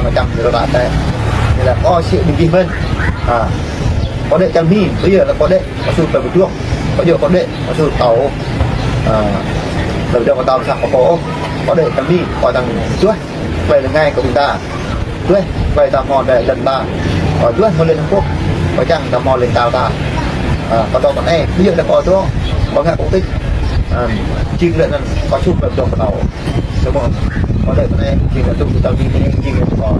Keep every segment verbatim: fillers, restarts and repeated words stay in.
Mơčăm ñu ră tĕ. Ñu laĭ kâo sĭ ƀing gih mơ̆n. Ha. Kâo đĕ čang mi, ƀu djơ̆ lĕ kâo đĕ, kâo su pơdjơ̆. Ƀu djơ̆ kâo đĕ, kâo su tao. Ha. Lơ̆m dơ̆ng kâo tao sa kâo pô. Kâo đĕ čang mi, kâo čang juăt. Tơlơi rơngai kơ ƀing ta. Juăt, tơlơi ta hmâo đĕ lŏn ta. Kâo juăt hmâo lŏn hơpŭk. Kâo čang ta hmâo lŏn ta ta. Ha, kâo tao kâo anai, ƀu djơ̆ lĕ kâo tao. Kâo ngă kâo tĭ. Ha, jing lĕ anŭn kâo su pơdjơ̆ kâo tao. Samơ̆ kâo đĕ pơ anai, jing kâo tŭ tơl ƀing anai, jing kâo.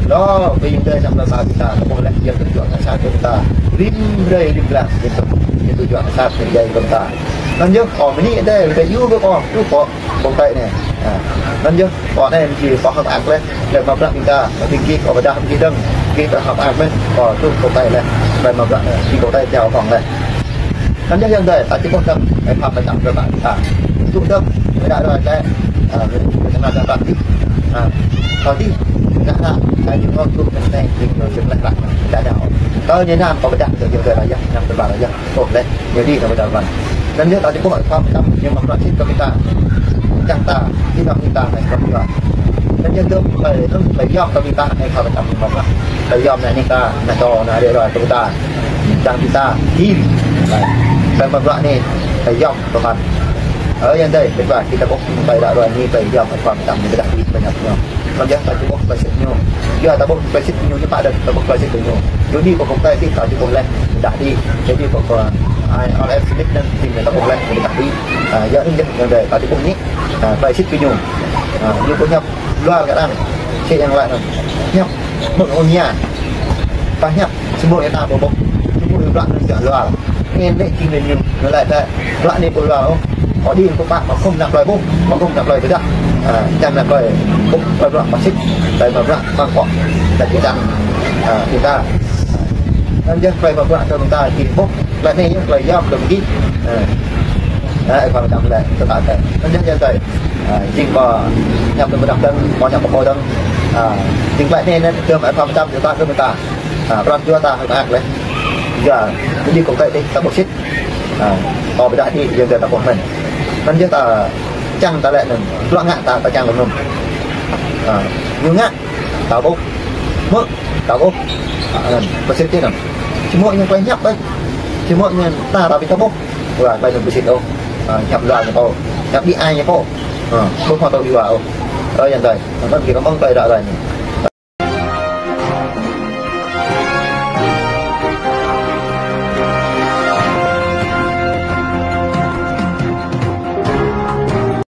Lŏ, ƀing dai năm lŏ sa ƀing ta, kâo ƀuh lĕ, jing tơjuă ngă sat kơ ta. Rĭm hrơi, rĭm blan, jing tơjuă ngă sat kơ jai kơ ta. Anŭn yơh, ơ, mơni dai, dai yua kơ kâo, tŭ kâo, kâo tơlơi anai. Ha. Anŭn yơh, kâo anai, jing kâo hơ̆k mơak lĕ, lĕ mă bruă ƀing ta, ƀing gih, kâo pơdah ƀing gih dơ̆ng, gih tơhơ̆k mơak mơ̆n, kâo tŭ kâo tơlơi lĕ, lĕ mă bruă anai, jing kâo tơlơi jao kâo lĕ. Anŭn yơh ayŏng adơi, ta či ƀuh dơ̆ng, ơ, khua pơčăm kơ ƀing ta. Tŭ dơ̆ng, ƀing đah rơwang lĕ, ơ, ƀing ta nao dơ̆ng ƀing ta. Ha, kâo tĭ, ƀing ta, ơ, ñu ngă tŭ ƀing ta, jing ñu jing lĕ ƀing ta nao. Kâo ñu năm kâo pơdah kơ ayŏng adơi ră yơh, năm tơlơi ră yơh. Ôh, lĕ, ñu đĭ nao pơdah ƀing. Anŭn yơh ta či ƀuh khua pơčăm ñu mă bruă sĭt kơ ƀing ta. Čang ta, ih nao ƀing ta, anai, kâo pơdah. Anŭn yơh dơ̆ng, ơ, anŭn, ơ, yom kơ ƀing ta, anai, khua pơčăm ñu mă bruă. Ơ, yom anai, anai ta, anai čô, anai rơwang kơ ƀing ta. Čang ƀing ta, hil. Anai. Ƀing mă bruă anai, ơ, yom. Tuhan. Ơ, ayŏng adơi, ƀing ta, ƀing ta ƀuh, ƀing ta ră ruai anai, ƀing yom, ƀing ta mơ̆n ƀing ta ƀu pơñap ñu. Anŭn yơh ta či ƀuh tơlơi sĭt ñu. Yua ta ƀuh tơlơi sĭt ñu, ñu pă dơ̆ng, ta ƀuh tơlơi sĭt ñu. Yua anai ƀuh kâo tơlơi sĭt ta či ƀuh lĕ, ƀing ta đĭ. Jadi ƀuh kâo, ai, ai, ai, sĭt anŭn, ƀing ta ƀuh lĕ, ƀing ta đĭ. Ha, yua anŭn yơh, ayŏng adơi, ta či ƀuh anai. Ha, tơlơi sĭt kơ ñu. Ha, ñu ƀu pơñap luar kơ arăng. Sĭt ayŏng laĭ anŭn. Pơñap, mơ̆ng ôh ñu. Ta pơñap. Samơ̆ ih ta ƀu ƀuh. Samơ̆ ih ƀlă anŭn jing luar. Anai lĕ jing lĕ ñu, ñu laĭ ta ƀlă anai ƀu luar ôh. Kâo đĭ kâo pă, mă khŏm nao plơi ƀuh, mă khŏm nao plơi pơdah. Ha, čang nao plơi ƀuh, plơi bruă mă sĭt, plơi mă bruă mă kŏ. Ta či čang, ha, ƀing ta. Anŭn yơh plơi mă bruă kơ ƀing ta či ƀuh, plơi anai yơh plơi yom kơ ƀing gih. Ha. Ha, ơ khua pơčăm lĕ, tơtă tĕ. Anŭn yơh ayŏng adơi. Ha, jing kâo pơñap tơlơi pơdah dơ̆ng, kâo pơñap kơ pô dơ̆ng. Ha, jing plơi anai anŭn, tơm ơ khua pơčăm tơtă kơ ƀing ta. Ha, pran jua ta hơ̆k mơak lĕ. Yua, ƀing gih kâo tơlơi đĭ, ta ƀuh sĭt. Ha, kâo pơdah đĭ, yua kơ ta ƀuh mơ̆n. Anŭn yơh ta čang ta lĕ anŭn, bruă ngă ta, ta čang lĕ anŭn. Ha, ñu ngă, ta ƀuh. Hmư̆, ta ƀuh. Ha, anŭn, pơsĭt tih anŭn. Samơ̆ ñu tơlơi pơñap ƀơi. Samơ̆ ñu ta, ta ƀu ta ƀuh. Wah, ƀai anŭn pơsĭt ôh. Ha, pơñap luar ñu pô. Pơñap đĭ ai ñu pô. Ha, ƀu hmâo tơlơi yua ôh. Ơ, ayŏng adơi. Anŭn kâo mơ̆ng ƀing đah rơwang anai.